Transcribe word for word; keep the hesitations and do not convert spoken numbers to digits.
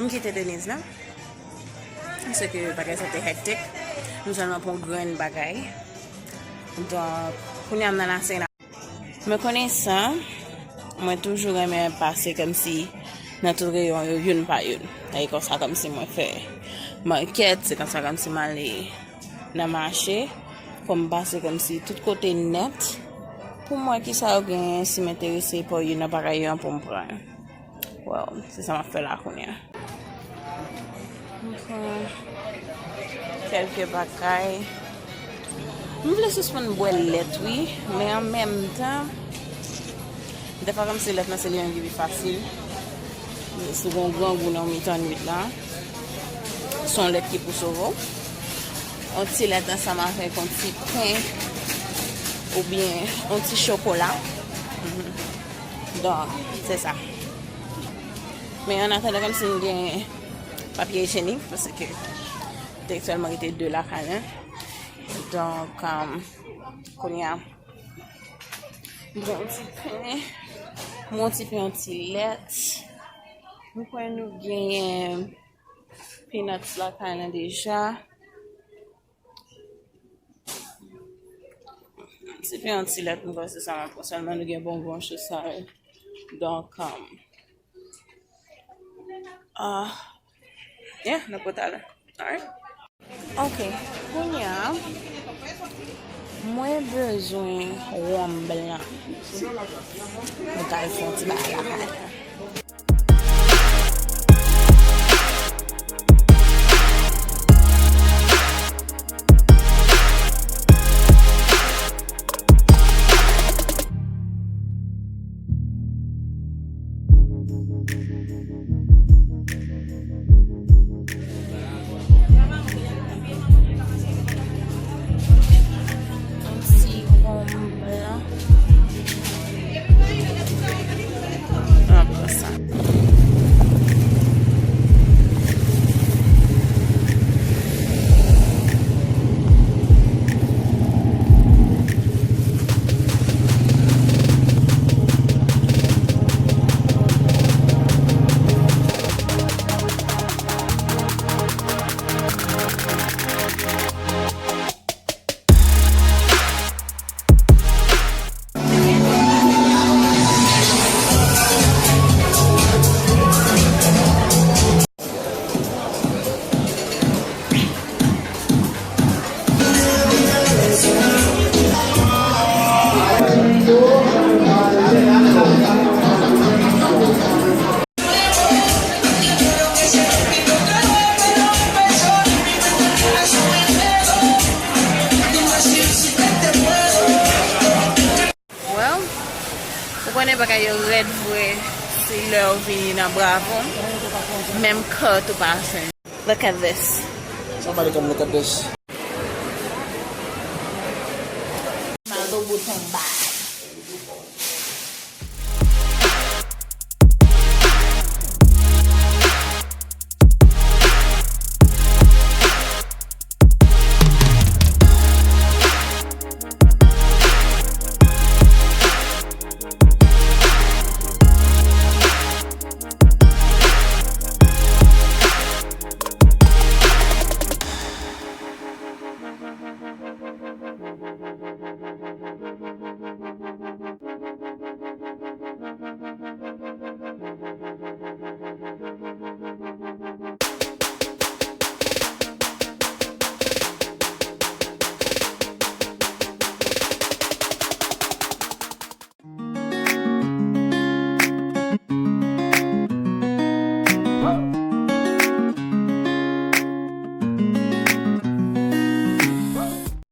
M kite Deniz la. Paske bagay sa te hectic. M sèlman pran yon grenn bagay. Donk, kounye a m nan Lasena. Mwen konnen sa, mwen toujou renmen pase kòmsi nan tout reyon yo, youn pa youn. E konsa kòmsi mwen fè makèt, se konsa kòmsi m ale nan mache, pou m pase kòmsi tout kote nèt, pou m wè kisa yo genyen, si m enterese pa youn nan bagay yo an pou m pran. Well, se sa m ap fè la kounye a. M pran kèlke bagay. M vle sispann bwè lèt, wi, men an menm tan, dèfwa kòmsi lèt lan se li menm ki pi fasil. Si w gen yon grangou nan mitan nwit la, se yon lèt ki pou sove w. Yon ti lèt ansanm avèk yon ti pen oubyen yon ti chokola. Mhm. Donk, se sa. Men an atandan, kòmsi m gen papye ijyenik, paske te sèlman rete de lakay mwen. Donk, um, kounye a, m pran yon ti pen, m pran yon ti pen, yon ti lèt. M kwè nou genyen peanuts lakay la deja. Se pen yon ti lèt, m panse sa m ap pran sèlman, nou gen bonbon, chosal. Donk, um, ah, yeah, n ap pran talè. Alright. Ok, kounye a, mwen bezwen wonm blan. Mwen kay fè yon ti bagay la. Yon ti wonm blan. Mwen pran sa. Well, ou konnen bagay yo rèd vre, se lè yo vini nan Bravo, menm kart ou pa jwenn. Look at this. Somebody come look at this. Mado bouton ba.